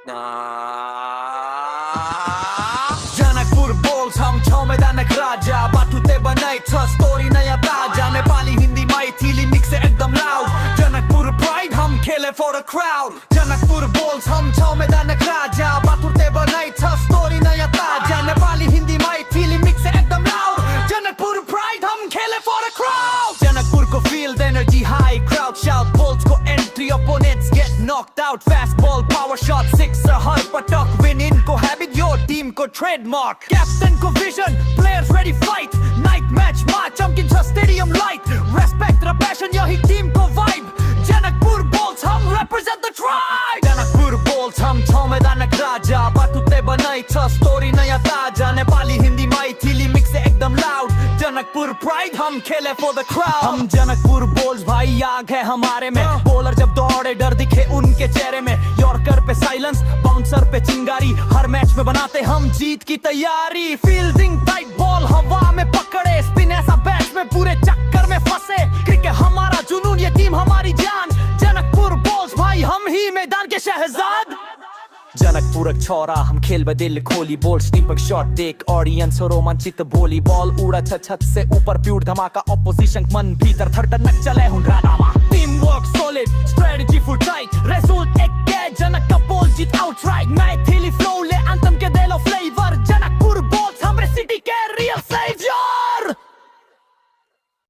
जनकपुर बोल्स, हम छौं मैदानक राजा। बातुते बनाइ छ स्टोरी नयाँ ताजा। नेपाली, हिन्दी, मैथिली मिक्स एकदम लाउड। जनकपुर प्राइड, हम खेले फॉर अ क्राउड। जनकपुर बोल्स, हम छौं मैदानक राजा। बातुते बनाइ छ स्टोरी नयाँ ताजा। नेपाली, हिन्दी, मैथिली मिक्स एकदम लाउड। जनकपुर प्राइड, हम खेले फॉर अ क्राउड। जनकपुर को field, energy high, crowd shout. Bolts को entry, opponents get knocked out. Fast ball, power shot, sixer हर पटक। विनिंग को हैबिट, यो टीम को ट्रेडमार्क। कैप्टन को vision, players ready fight. Night match मा चमकिन्छ stadium light. Respect र passion, यही team को vibe. Janakpur बोल्स, हम represent the tribe. Janakpur bolts, हम छौं मैदानक राजा। बातुते बनाइ छ स्टोरी नयाँ ताजा। नेपाली, हिन्दी, मैथिली मिक्स एकदम लाउड। जनकपुर प्राइड, हम खेले फॉर the crowd. हम जनकपुर बोल्स भाई, आग है हमारे में। बॉलर जब दौड़े, डर दिखे उनके चेहरे में। यॉर्कर पे साइलेंस, बाउंसर पे चिंगारी। हर मैच में बनाते हम जीत की तैयारी। फील्डिंग टाइट, बॉल हवा में पकड़े। स्पिन ऐसा बैट्समैन पूरे चक्कर में फंसे। क्रिकेट हमारा जुनून, ये टीम हमारी जान। जनकपुर बोल्स भाई, हम ही मैदान के शहजाद। जनकपुरक छौरा हम, खेल दिल खोली। बोल्स टीमक शॉट देख ऑडियंस रोमांचित भोली। बॉल उड़ा छत छत से ऊपर, प्योर धमाका। ऑपोजिशन मन भीतर थर चले हुन राडामा।